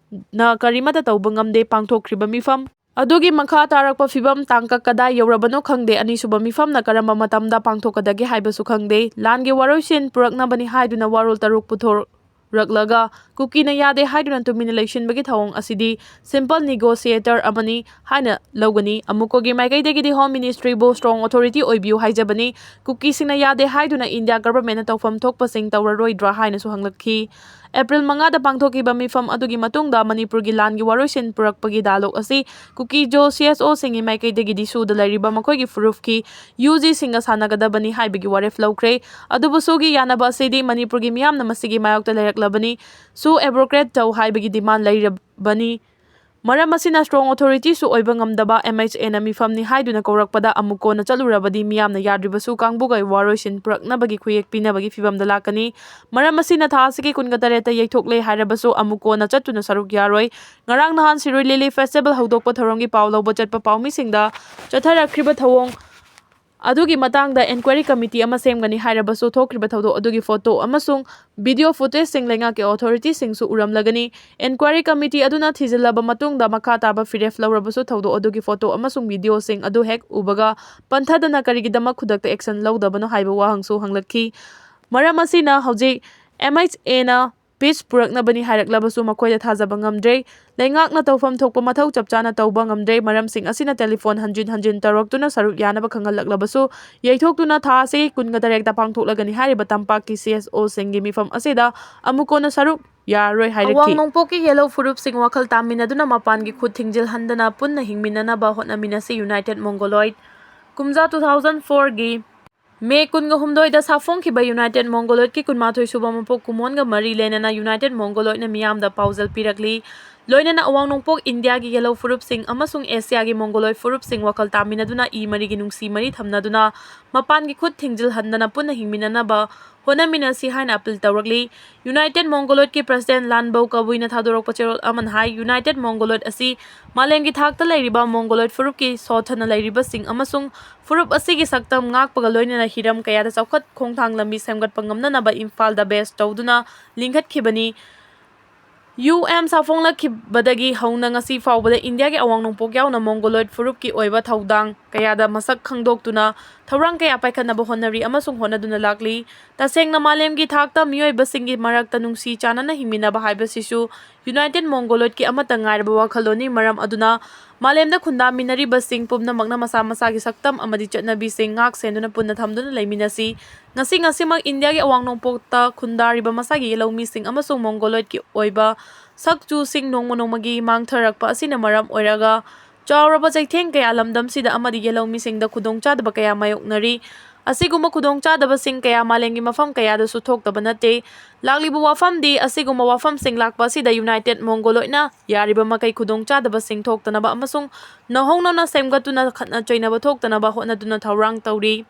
ꯅ ꯀꯔꯤꯃꯠꯇ ꯇꯧꯕ ꯉꯝꯗꯦ꯫ ꯄꯥꯡꯊꯣꯛꯈ꯭ꯔꯤꯕ ꯃꯤꯐꯝ ꯑꯗꯨꯒꯤ ꯃꯈꯥ ꯇꯥꯔꯛꯄ ꯐꯤꯕꯝ ꯇꯥꯡꯀꯛ ꯀꯗꯥꯏ ꯌꯧꯔꯕꯅꯣ ꯈꯪꯗꯦ꯫ ꯑꯅꯤꯁꯨꯕ ꯃꯤꯐꯝꯅ ꯀꯔꯝꯕ ꯃꯇꯝꯗ ꯄꯥꯡꯊꯣꯛꯀꯗꯒꯦ ꯍꯥꯏꯕꯁꯨ ꯈꯪꯗꯦ꯫ ꯂꯥꯟꯒꯤ ꯋꯥꯔꯣꯏꯁꯤꯟ ꯄꯨꯔꯛꯅꯕꯅꯤ ꯍꯥꯏꯗꯨꯅ ꯋꯥꯔꯣꯜ ꯇꯔꯨꯛ ꯄꯨꯊꯣꯔꯛꯂꯒ ꯀꯨꯀꯤꯅ ꯌꯥꯗꯦ ꯍꯥꯏꯗꯨꯅ ꯇꯨꯃꯤꯟꯅ ꯂꯩꯁꯤꯟꯕꯒꯤ ꯊꯧꯑꯣꯡ ꯑꯁꯤꯗꯤ simple negotiator ꯑꯃꯅꯤ ꯍꯥꯏꯅ ꯂꯧꯒꯅꯤ꯫ ꯑꯃꯨꯀꯣꯒꯤ ꯃꯥꯏꯀꯩꯗꯒꯤꯗꯤ Home Ministryꯕꯨ strong authority ꯑꯣꯏꯕꯤꯌꯨ ꯍꯥꯏꯖꯕꯅꯤ꯫ ꯀꯨꯀꯤꯁꯤꯡꯅ ꯌꯥꯗꯦ ꯍꯥꯏꯗꯨꯅ India governmentꯅ ꯇꯧꯐꯝ ꯊꯣꯛꯄꯁꯤꯡ ꯇꯧꯔꯔꯣꯏꯗ꯭ꯔꯥ ꯍꯥꯏꯅꯁꯨ ꯍꯪꯂꯛꯈꯤ꯫ ꯑꯦꯄ꯭ꯔꯤꯜ ꯃꯉꯥꯗ ꯄꯥꯡꯊꯣꯛꯈꯤꯕ ꯃꯤꯐꯝ ꯑꯗꯨꯒꯤ ꯃꯇꯨꯡꯗ ꯃꯅꯤꯄꯨꯔꯒꯤ ꯂꯥꯟꯒꯤ ꯋꯥꯔꯣꯏꯁꯤꯟ ꯄꯨꯔꯛꯄꯒꯤ dialogue ꯑꯁꯤ ꯀꯨꯀꯤꯖꯣ C S Oꯁꯤꯡꯒꯤ ꯃꯥꯏꯀꯩꯗꯒꯤꯗꯤ ꯁꯨꯗ ꯂꯩꯔꯤꯕ ꯃꯈꯣꯏꯒꯤ ꯐꯨꯔꯨꯞꯀꯤ UGꯁꯤꯡꯒ ꯁꯥꯟꯅꯒꯗꯕꯅꯤ ꯍꯥꯏꯕꯒꯤ ꯋꯥꯔꯦꯞ ꯂꯧꯈ꯭ꯔꯦ꯫ ꯑꯗꯨꯕꯨ ꯁꯨꯒꯤ ꯌꯥꯅꯕ ꯑꯁꯤꯗꯤ ꯃꯅꯤꯄꯨꯔꯒꯤ ꯃꯤꯌꯥꯝꯅ ꯃꯁꯤꯒꯤ ꯃꯥꯌꯣꯛꯇ ꯂꯩꯔꯛꯂꯕꯅꯤ꯫ ꯁꯨ abrogate ꯇꯧ ꯍꯥꯏꯕꯒꯤ demand ꯂꯩꯔꯕꯅꯤ꯫ ꯃꯔꯝ ꯑꯁꯤꯅ strong authorityꯁꯨ ꯑꯣꯏꯕ ꯉꯝꯗꯕ MHAꯅ ꯃꯤꯐꯝꯅꯤ ꯍꯥꯏꯗꯨꯅ ꯀꯧꯔꯛꯄꯗ ꯑꯃꯨꯛ ꯀꯣꯟꯅ ꯆꯠꯂꯨꯔꯕꯗꯤ ꯃꯤꯌꯥꯝꯅ ꯌꯥꯗ꯭ꯔꯤꯕꯁꯨ ꯀꯥꯡꯕꯨꯒ ꯋꯥꯔꯣꯏꯁꯤꯟ ꯄꯨꯔꯛꯅꯕꯒꯤ ꯈꯨꯌꯦꯛ ꯄꯤꯅꯕꯒꯤ ꯐꯤꯕꯝꯗ ꯂꯥꯛꯀꯅꯤ꯫ ꯃꯔꯝ ꯑꯁꯤꯅ ꯊꯥ ꯑꯁꯤꯒꯤ ꯀꯨꯟꯒ ꯇꯔꯦꯠꯇ ꯌꯩꯊꯣꯛꯂꯦ ꯍꯥꯏꯔꯕꯁꯨ ꯑꯃꯨꯛ ꯀꯣꯟꯅ ꯆꯠꯇꯨꯅ ꯁꯔꯨꯛ ꯌꯥꯔꯣꯏ꯫ ꯉꯔꯥꯡ ꯅꯍꯥꯟ ꯁꯤꯔꯣꯏ ꯂꯤꯂꯤ festival ꯍꯧꯗꯣꯛꯄ ꯊꯧꯔꯝꯒꯤ ꯄꯥꯎ ꯂꯧꯕ ꯆꯠꯄ ꯄꯥꯎꯃꯤꯁꯤꯡꯗ ꯆꯠꯊꯔꯛꯈ꯭ꯔꯤꯕ ꯊꯧꯑꯣꯡ ꯑꯗꯨꯒꯤ ꯃꯇꯥꯡꯗ inquiry committee ꯑꯃ ꯁꯦꯝꯒꯅꯤ ꯍꯥꯏꯔꯕꯁꯨ ꯊꯣꯛꯈ꯭ꯔꯤꯕ ꯊꯧꯗꯣꯛ ꯑꯗꯨꯒꯤ photo ꯑꯃꯁꯨꯡ video footageꯁꯤꯡ ꯂꯩꯉꯥꯛꯀꯤ authorityꯁꯤꯡꯁꯨ ꯎꯔꯝꯂꯒꯅꯤ꯫ Inquiry committee ꯑꯗꯨꯅ ꯊꯤꯖꯤꯜꯂꯕ ꯃꯇꯨꯡꯗ ꯃꯈꯥ ꯇꯥꯕ ꯐꯤꯔꯦꯞ ꯂꯧꯔꯕꯁꯨ ꯊꯧꯗꯣꯛ ꯑꯗꯨꯒꯤ photo ꯑꯃꯁꯨꯡ videoꯁꯤꯡ ꯑꯗꯨ ꯍꯦꯛ ꯎꯕꯒ ꯄꯟꯊꯗꯅ ꯀꯔꯤꯒꯤꯗꯃꯛ ꯈꯨꯗꯛꯇ action ꯂꯧꯗꯕꯅꯣ ꯍꯥꯏꯕ ꯋꯥꯍꯪꯁꯨ ꯍꯪꯂꯛꯈꯤ꯫ ꯃꯔꯝ ꯑꯁꯤꯅ ꯍꯧꯖꯤꯛ MHAꯅ peace ꯄꯨꯔꯛꯅꯕꯅꯤ ꯍꯥꯏꯔꯛꯂꯕꯁꯨ ꯃꯈꯣꯏꯗ ꯊꯥꯖꯕ ꯉꯝꯗ꯭ꯔꯦ꯫ ꯂꯩꯉꯥꯛꯅ ꯇꯧꯐꯝ ꯊꯣꯛꯄ ꯃꯊꯧ ꯆꯞ ꯆꯥꯅ ꯇꯧꯕ ꯉꯝꯗ꯭ꯔꯦ꯫ ꯃꯔꯝꯁꯤꯡ ꯑꯁꯤꯅ telephone ꯍꯟꯖꯤꯟ ꯍꯟꯖꯤꯟ ꯇꯧꯔꯛꯇꯨꯅ ꯁꯔꯨꯛ ꯌꯥꯅꯕ ꯈꯪꯍꯜꯂꯛꯂꯕꯁꯨ ꯌꯩꯊꯣꯛꯇꯨꯅ ꯊꯥ ꯑꯁꯤꯒꯤ ꯀꯨꯟꯒ ꯇꯔꯦꯠꯇ ꯄꯥꯡꯊꯣꯛꯂꯒꯅꯤ ꯍꯥꯏꯔꯤꯕ ꯇꯝꯄꯥꯛꯀꯤ C S Oꯁꯤꯡꯒꯤ ꯃꯤꯐꯝ ꯑꯁꯤꯗ ꯑꯃꯨꯛ ꯍꯟꯅ ꯁꯔꯨꯛ ꯌꯥꯔꯔꯣꯏ ꯍꯥꯏꯔꯛꯈꯤ꯫ ꯑꯋꯥꯡ ꯅꯣꯡꯄꯣꯛꯀꯤ ꯌꯦꯜꯍꯧ ꯐꯨꯔꯨꯞꯁꯤꯡ ꯋꯥꯈꯜ ꯇꯥꯃꯤꯟꯅꯗꯨꯅ ꯃꯄꯥꯟꯒꯤ ꯈꯨꯠ ꯊꯤꯡꯖꯤꯜꯍꯟꯗꯅ ꯄꯨꯟꯅ ꯍꯤꯡꯃꯤꯟꯅꯅꯕ ꯍꯣꯠꯅꯃꯤꯟꯅꯁꯤ꯫ United Mongoloid꯫ ꯀꯨꯝꯖꯥ two thousand fourꯒꯤ May ꯀꯨꯟꯒ ꯍꯨꯝꯗꯣꯏꯗ ꯁꯥꯐꯣꯡꯈꯤꯕ United Mongoloidꯀꯤ ꯀꯨꯟꯃꯥꯊꯣꯏ ꯁꯨꯕ ꯃꯄꯣꯛ ꯀꯨꯝꯑꯣꯟꯒ ꯃꯔꯤ ꯂꯩꯅꯅ United Mongoloidꯅ ꯃꯤꯌꯥꯝꯗ ꯄꯥꯎꯖꯦꯜ ꯄꯤꯔꯛꯂꯤ꯫ ꯂꯣꯏꯅꯅ ꯑꯋꯥꯡ ꯅꯣꯡꯄꯣꯛ ꯏꯟꯗꯤꯌꯥꯒꯤ ꯌꯦꯜꯍꯧ ꯐꯨꯔꯨꯞꯁꯤꯡ ꯑꯃꯁꯨꯡ ꯑꯦꯁꯤꯌꯥꯒꯤ ꯃꯣꯡꯒꯣꯂꯣꯏꯗ ꯐꯨꯔꯨꯞꯁꯤꯡ ꯋꯥꯈꯜ ꯇꯥꯃꯤꯟꯅꯗꯨꯅ ꯏ ꯃꯔꯤꯒꯤ ꯅꯨꯡꯁꯤ ꯃꯔꯤ ꯊꯝꯅꯗꯨꯅ ꯃꯄꯥꯟꯒꯤ ꯈꯨꯠ ꯊꯤꯡꯖꯤꯜꯍꯟꯗꯅ ꯄꯨꯟꯅ ꯍꯤꯡꯃꯤꯟꯅꯅꯕ ꯍꯣꯠꯅꯃꯤꯟꯅꯁꯤ ꯍꯥꯏꯅ appeal ꯇꯧꯔꯛꯂꯤ꯫ United Mongoloidꯀꯤ president Lanbou Kabuina ꯊꯥꯗꯣꯔꯛꯄ ꯆꯦꯔꯣꯜ ꯑꯃꯅ ꯍꯥꯏ, United Mongoloid ꯑꯁꯤ ꯃꯥꯂꯦꯝꯒꯤ ꯊꯥꯛꯇ ꯂꯩꯔꯤꯕ ꯃꯣꯡꯒꯣꯂꯣꯏꯗ ꯐꯨꯔꯨꯞꯀꯤ ꯁꯣꯊꯅ ꯂꯩꯔꯤꯕꯁꯤꯡ ꯑꯃꯁꯨꯡ ꯐꯨꯔꯨꯞ ꯑꯁꯤꯒꯤ ꯁꯛꯇꯝ ꯉꯥꯛꯄꯒ ꯂꯣꯏꯅꯅ ꯍꯤꯔꯝ ꯀꯌꯥꯗ ꯆꯥꯎꯈꯠ ꯈꯣꯡꯊꯥꯡ ꯂꯝꯕꯤ ꯁꯦꯝꯒꯠꯄ ꯉꯝꯅꯅꯕ ꯏꯝꯐꯥꯜꯗ base ꯇꯧꯗꯨꯅ ꯂꯤꯡꯈꯠꯈꯤꯕꯅꯤ꯫ U M ꯁꯥꯐꯣꯡꯂꯛꯈꯤꯕꯗꯒꯤ ꯍꯧꯅ ꯉꯁꯤ ꯐꯥꯎꯕꯗ ꯏꯟꯗꯤꯌꯥꯒꯤ ꯑꯋꯥꯡ ꯅꯣꯡꯄꯣꯛ ꯌꯥꯎꯅ ꯃꯣꯡꯒꯣꯂꯣꯏꯗ ꯐꯨꯔꯨꯞꯀꯤ ꯑꯣꯏꯕ ꯊꯧꯗꯥꯡ ꯀꯌꯥꯗ ꯃꯁꯛ ꯈꯪꯗꯣꯛꯇꯨꯅ ꯊꯧꯔꯥꯡ ꯀꯌꯥ ꯄꯥꯏꯈꯠꯅꯕ ꯍꯣꯠꯅꯔꯤ ꯑꯃꯁꯨꯡ ꯍꯣꯠꯅꯗꯨꯅ ꯂꯥꯛꯂꯤ꯫ ꯇꯁꯦꯡꯅ ꯃꯥꯂꯦꯝꯒꯤ ꯊꯥꯛꯇ ꯃꯤꯑꯣꯏꯕꯁꯤꯡꯒꯤ ꯃꯔꯛꯇ ꯅꯨꯡꯁꯤ ꯆꯥꯟꯅꯅ ꯍꯤꯡꯃꯤꯟꯅꯕ ꯍꯥꯏꯕꯁꯤꯁꯨ United Mongoloidꯀꯤ ꯑꯃꯠꯇ ꯉꯥꯏꯔꯕ ꯋꯥꯈꯜꯂꯣꯟꯅꯤ꯫ ꯃꯔꯝ ꯑꯗꯨꯅ ꯃꯥꯂꯦꯝꯗ ꯈꯨꯟꯗꯥꯃꯤꯟꯅꯔꯤꯕꯁꯤꯡ ꯄꯨꯝꯅꯃꯛꯅ ꯃꯁꯥ ꯃꯁꯥꯒꯤ ꯁꯛꯇꯝ ꯑꯃꯗꯤ ꯆꯠꯅꯕꯤꯁꯤꯡ ꯉꯥꯛ ꯁꯦꯟꯗꯨꯅ ꯄꯨꯟꯅ ꯊꯝꯗꯨꯅ ꯂꯩꯃꯤꯟꯅꯁꯤ꯫ ꯉꯁꯤ ꯉꯁꯤꯃꯛ ꯏꯟꯗꯤꯌꯥꯒꯤ ꯑꯋꯥꯡ ꯅꯣꯡꯄꯣꯛꯇ ꯈꯨꯟꯗꯥꯔꯤꯕ ꯃꯁꯥꯒꯤ ꯌꯦꯜꯍꯧꯃꯤꯁꯤꯡ ꯑꯃꯁꯨꯡ ꯃꯣꯡꯒꯣꯂꯣꯏꯗꯀꯤ ꯑꯣꯏꯕ ꯁꯛ ꯆꯨꯁꯤꯡ ꯅꯣꯡꯃ ꯅꯣꯡꯃꯒꯤ ꯃꯥꯡꯊꯔꯛꯄ ꯑꯁꯤꯅ ꯃꯔꯝ ꯑꯣꯏꯔꯒ ꯆꯥꯎꯔꯕ ꯆꯩꯊꯦꯡ ꯀꯌꯥ ꯂꯝꯗꯝꯁꯤꯗ ꯑꯃꯗꯤ ꯌꯦꯜꯍꯧꯃꯤꯁꯤꯡꯗ ꯈꯨꯗꯣꯡꯆꯥꯗꯕ ꯀꯌꯥ ꯃꯥꯌꯣꯛꯅꯔꯤ꯫ ꯑꯁꯤꯒꯨꯝꯕ ꯈꯨꯗꯣꯡꯆꯥꯗꯕꯁꯤꯡ ꯀꯌꯥ ꯃꯥꯂꯦꯝꯒꯤ ꯃꯐꯝ ꯀꯌꯥꯗꯁꯨ ꯊꯣꯛꯇꯕ ꯅꯠꯇꯦ꯫ ꯂꯥꯛꯂꯤꯕ ꯋꯥꯐꯝꯗꯤ ꯑꯁꯤꯒꯨꯝꯕ ꯋꯥꯐꯝꯁꯤꯡ ꯂꯥꯛꯄ ꯑꯁꯤꯗ United Mongoloidꯅ ꯌꯥꯔꯤꯕ ꯃꯈꯩ ꯈꯨꯗꯣꯡꯆꯥꯗꯕꯁꯤꯡ ꯊꯣꯛꯇꯅꯕ ꯑꯃꯁꯨꯡ ꯅꯧꯍꯧꯅꯅ ꯁꯦꯝꯒꯠꯇꯨꯅ ꯈꯠꯅ ꯆꯩꯅꯕ ꯊꯣꯛꯇꯅꯕ ꯍꯣꯠꯅꯗꯨꯅ ꯊꯧꯔꯥꯡ ꯇꯧꯔꯤ꯫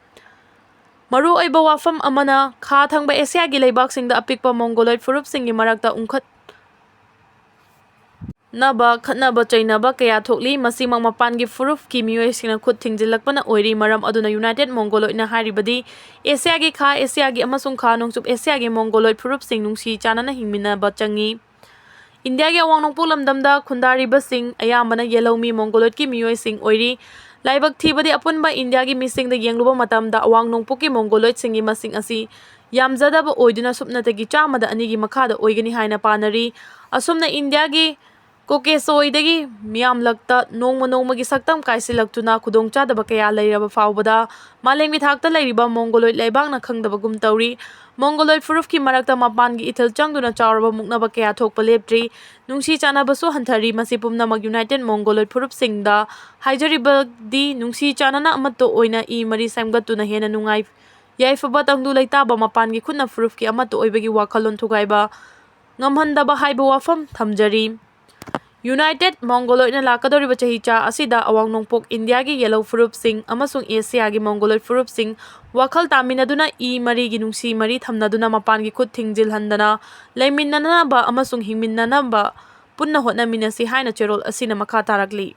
ꯃꯔꯨꯑꯣꯏꯕ ꯋꯥꯐꯝ ꯑꯃꯅ ꯈꯥ ꯊꯪꯕ ꯑꯦꯁꯤꯌꯥꯒꯤ ꯂꯩꯕꯥꯛꯁꯤꯡꯗ ꯑꯄꯤꯛꯄ ꯃꯣꯡꯒꯣꯂꯣꯏꯗ ꯐꯨꯔꯨꯞꯁꯤꯡꯒꯤ ꯃꯔꯛꯇ ꯎꯪꯈꯠ ꯅꯕ ꯈꯠꯅꯕ ꯆꯩꯅꯕ ꯀꯌꯥ ꯊꯣꯛꯂꯤ꯫ ꯃꯁꯤꯃꯛ ꯃꯄꯥꯟꯒꯤ ꯐꯨꯔꯨꯞꯀꯤ ꯃꯤꯑꯣꯏꯁꯤꯡꯅ ꯈꯨꯠ ꯊꯤꯡꯖꯤꯜꯂꯛꯄꯅ ꯑꯣꯏꯔꯤ꯫ ꯃꯔꯝ ꯑꯗꯨꯅ United Mongoloidꯅ ꯍꯥꯏꯔꯤꯕꯗꯤ ꯑꯦꯁꯤꯌꯥꯒꯤ ꯈꯥ ꯑꯦꯁꯤꯌꯥꯒꯤ ꯑꯃꯁꯨꯡ ꯈꯥ ꯅꯣꯡꯆꯨꯞ ꯑꯦꯁꯤꯌꯥꯒꯤ ꯃꯣꯡꯒꯣꯂꯣꯏꯗ ꯐꯨꯔꯨꯞꯁꯤꯡ ꯅꯨꯡꯁꯤ ꯆꯥꯟꯅꯅ ꯍꯤꯡꯃꯤꯟꯅꯕ ꯆꯪꯏ꯫ ꯏꯟꯗꯤꯌꯥꯒꯤ ꯑꯋꯥꯡ ꯅꯣꯡꯄꯣꯛ ꯂꯝꯗꯝꯗ ꯈꯨꯟꯗꯥꯔꯤꯕꯁꯤꯡ ꯑꯌꯥꯝꯕꯅ ꯌꯦꯜꯍꯧꯃꯤ ꯃꯣꯡꯒꯣꯂꯣꯏꯗꯀꯤ ꯃꯤꯑꯣꯏꯁꯤꯡ ꯑꯣꯏꯔꯤ꯫ ꯂꯥꯏꯕꯛ ꯊꯤꯕꯗꯤ ꯑꯄꯨꯟꯕ ꯏꯟꯗꯤꯌꯥꯒꯤ ꯃꯤꯁꯤꯡꯗ ꯌꯦꯡꯂꯨꯕ ꯃꯇꯝꯗ ꯑꯋꯥꯡ ꯅꯣꯡꯄꯣꯛꯀꯤ ꯃꯣꯡꯒꯣꯂꯣꯏꯗꯁꯤꯡꯒꯤ ꯃꯁꯤꯡ ꯑꯁꯤ ꯌꯥꯝꯖꯗꯕ ꯑꯣꯏꯗꯨꯅ ꯁꯨꯞꯅꯇꯒꯤ ꯆꯥꯝꯃꯗ ꯑꯅꯤꯒꯤ ꯃꯈꯥꯗ ꯑꯣꯏꯒꯅꯤ ꯍꯥꯏꯅ ꯄꯥꯅꯔꯤ꯫ ꯑꯁꯨꯝꯅ ꯏꯟꯗꯤꯌꯥꯒꯤ ꯀꯣꯀꯦꯁꯣꯏꯗꯒꯤ ꯃꯤꯌꯥꯝꯂꯛꯇ ꯅꯣꯡꯃ ꯅꯣꯡꯃꯒꯤ ꯁꯛꯇꯝ ꯀꯥꯏꯁꯤꯜꯂꯛꯇꯨꯅ ꯈꯨꯗꯣꯡꯆꯥꯗꯕ ꯀꯌꯥ ꯂꯩꯔꯕ ꯐꯥꯎꯕꯗ ꯃꯥꯂꯦꯝꯒꯤ ꯊꯥꯛꯇ ꯂꯩꯔꯤꯕ ꯃꯣꯡꯒꯣꯂꯣꯏꯗ ꯂꯩꯕꯥꯛꯅ ꯈꯪꯗꯕꯒꯨꯝ ꯇꯧꯔꯤ꯫ ꯃꯣꯡꯒꯣꯂꯣꯏꯗ ꯐꯨꯔꯨꯞꯀꯤ ꯃꯔꯛꯇ ꯃꯄꯥꯟꯒꯤ ꯏꯊꯤꯜ ꯆꯪꯗꯨꯅ ꯆꯥꯎꯔꯕ ꯃꯨꯛꯅꯕ ꯀꯌꯥ ꯊꯣꯛꯄ ꯂꯦꯞꯇ꯭ꯔꯤ꯫ ꯅꯨꯡꯁꯤ ꯆꯥꯟꯅꯕꯁꯨ ꯍꯟꯊꯔꯤ꯫ ꯃꯁꯤ ꯄꯨꯝꯅꯃꯛ ꯌꯨꯅꯥꯏꯇꯦꯗ ꯃꯣꯡꯒꯣꯂꯣꯏꯗ ꯐꯨꯔꯨꯞꯁꯤꯡꯗ ꯍꯥꯏꯖꯔꯤꯕꯗꯤ ꯅꯨꯡꯁꯤ ꯆꯥꯟꯅꯅ ꯑꯃꯠꯇ ꯑꯣꯏꯅ ꯏ ꯃꯔꯤ ꯁꯦꯝꯒꯠꯇꯨꯅ ꯍꯦꯟꯅ ꯅꯨꯡꯉꯥꯏ ꯌꯥꯏꯐꯕ ꯇꯪꯗꯨ ꯂꯩꯇꯥꯕ ꯃꯄꯥꯟꯒꯤ ꯈꯨꯠꯅ ꯐꯨꯔꯨꯞꯀꯤ ꯑꯃꯠꯇ ꯑꯣꯏꯕꯒꯤ ꯋꯥꯈꯜꯂꯣꯟ ꯊꯨꯒꯥꯏꯕ ꯉꯝꯍꯟꯗꯕ ꯍꯥꯏꯕ ꯋꯥꯐꯝ ꯊꯝꯖꯔꯤ꯫ ꯌꯨꯅꯥꯏꯇꯦꯗ ꯃꯣꯡꯒꯣꯂꯣꯏꯗꯅ ꯂꯥꯛꯀꯗꯧꯔꯤꯕ ꯆꯍꯤ ꯆꯥ ꯑꯁꯤꯗ ꯑꯋꯥꯡ ꯅꯣꯡꯄꯣꯛ ꯏꯟꯗꯤꯌꯥꯒꯤ ꯌꯦꯂꯧ ꯐꯨꯔꯨꯞꯁꯤꯡ ꯑꯃꯁꯨꯡ ꯑꯦꯁꯤꯌꯥꯒꯤ ꯃꯣꯡꯒꯣꯂꯣꯏꯗ ꯐꯨꯔꯨꯞꯁꯤꯡ ꯋꯥꯈꯜ ꯇꯥꯃꯤꯟꯅꯗꯨꯅ ꯏ ꯃꯔꯤꯒꯤ ꯅꯨꯡꯁꯤ ꯃꯔꯤ ꯊꯝꯅꯗꯨꯅ ꯃꯄꯥꯟꯒꯤ ꯈꯨꯠ ꯊꯤꯡꯖꯤꯜꯍꯟꯗꯅ ꯂꯩꯃꯤꯟꯅꯅꯕ ꯑꯃꯁꯨꯡ ꯍꯤꯡꯃꯤꯟꯅꯅꯕ ꯄꯨꯟꯅ ꯍꯣꯠꯅꯃꯤꯟꯅꯁꯤ ꯍꯥꯏꯅ ꯆꯦꯔꯣꯜ ꯑꯁꯤꯅ ꯃꯈꯥ ꯇꯥꯔꯛꯂꯤ꯫